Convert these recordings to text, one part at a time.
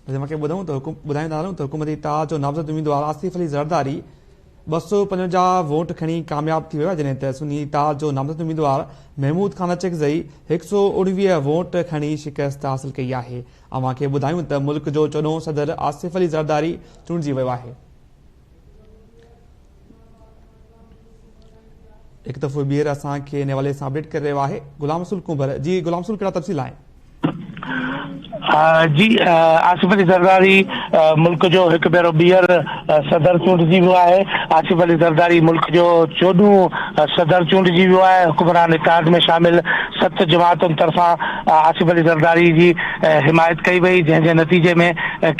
اوهان کي ٻڌايون ته حڪم ٻڌائيندا هلون ته حڪومتي اتحاد جو نامزد اميدوار آصف علي زرداري 255 ووٽ کڻي ڪامياب ٿي ويو آهي جڏهن ته سني اتحاد جو نامزد اميدوار محمود خان اچڪزئي 119 ووٽ کڻي شڪست حاصل ڪئي آهي. اوهان کي ٻڌايون ته ملڪ جو چوڏهون صدر آصف علي زرداري چونڊجي ويو آهي. هڪ دفعو ٻيهر اسان کي ان حوالي سان اپڊيٽ ڪري رهيو آهي غلام رسول ڪنڀر جي غلام رسول ڪهڙا تفصيل آهن؟ جي آصف علي زرداري ملڪ جو هڪ ڀيرو ٻيهر صدر چونڊجي ويو آهي آصف علي زرداري ملڪ جو چوڏهون صدر چونڊجي ويو آهي حڪمران اتحاد ۾ شامل ست جماعتن طرفان آصف علي زرداري جي حمايت ڪئي وئي جنهن جي نتيجي ۾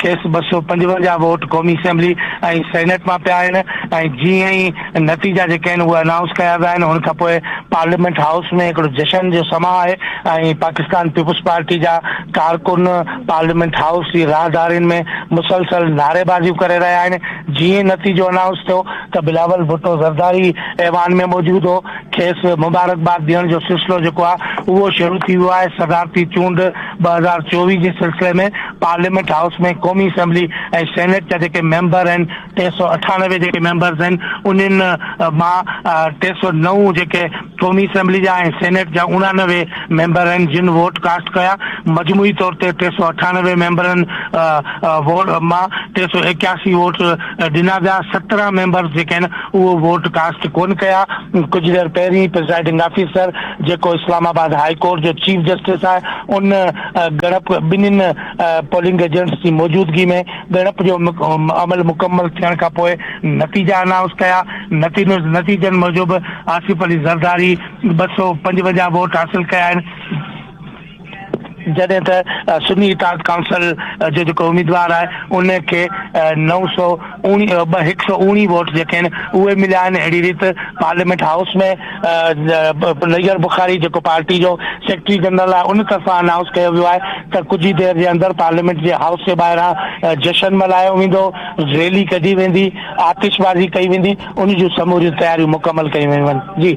کيس 255 ووٽ قومي اسيمبلي ۽ سينيٽ مان پيا آهن ۽ جيئن ئي نتيجا جيڪي آهن اهي انائونس ڪيا ويا آهن ان کان پوء پارليامينٽ هائوس ۾ هڪڙو جشن جو سما آهي ۽ پاڪستان پيپلز پارٽي جا ڪارڪن پارليامينٽ هائوس جي راهدارين ۾ مسلسل نعريبازيون ڪري رهيا آهن جيئن ئي نتيجو انائونس ٿيو ته بلاول ڀٽو زرداري ايوان ۾ موجود هو کيس مبارڪباد ڏيڻ جو سلسلو جيڪو آهي اهو شروع ٿي ويو آهي صدارتي چونڊ 2024 جي سلسلي ۾ پارليامينٽ هائوس ۾ قومي اسيمبلي ۽ سينيٽ جا جيڪي ميمبر آهن 398 جيڪي ميمبرز آهن انهن مان 309 جيڪي قومي اسيمبلي جا ۽ سينيٽ جا 89 ميمبر آهن جن ووٽ ڪاسٽ ڪيا مجموعي طور تي 398 ميمبرن ووٽ مان 381 ووٽ ڏنا ويا 17 ميمبرز جيڪي آهن اهو ووٽ ڪاسٽ ڪونه ڪيا ڪجهه دير پهرين پرزائيڊنگ آفيسر جيڪو اسلام آباد هائي ڪورٽ جو چيف جسٽس آهي ان ڳڻپ ٻنهين پولنگ ايجنٽس جي موجودگي ۾ ڳڻپ جو عمل مڪمل ٿيڻ کانپوء نتيجا انائونس ڪيا، نتيجن موجب آصف علي زرداري 255 ووٽ حاصل ڪيا آهن، جڏهن ته سني اتحاد ڪائونسل جو جيڪو اميدوار آهي ان کي نو سو هڪ سو اوڻيهه ووٽ جيڪي آهن اهي مليا آهن، اهڙي ريت پارليامينٽ هائوس ۾ نيئر بخاري جيڪو پارٽي جو سيڪريٽري جنرل آهي ان طرفان انائونس ڪيو ويو آهي ته ڪجهه ئي دير جي اندر پارليامينٽ جي هائوس جي ٻاهران جشن ملهايو ويندو، ريلي ڪڍي ويندي، آتشبازي ڪئي ويندي، ان جون سموريون تياريون مڪمل ڪيون ويون آهن. جي.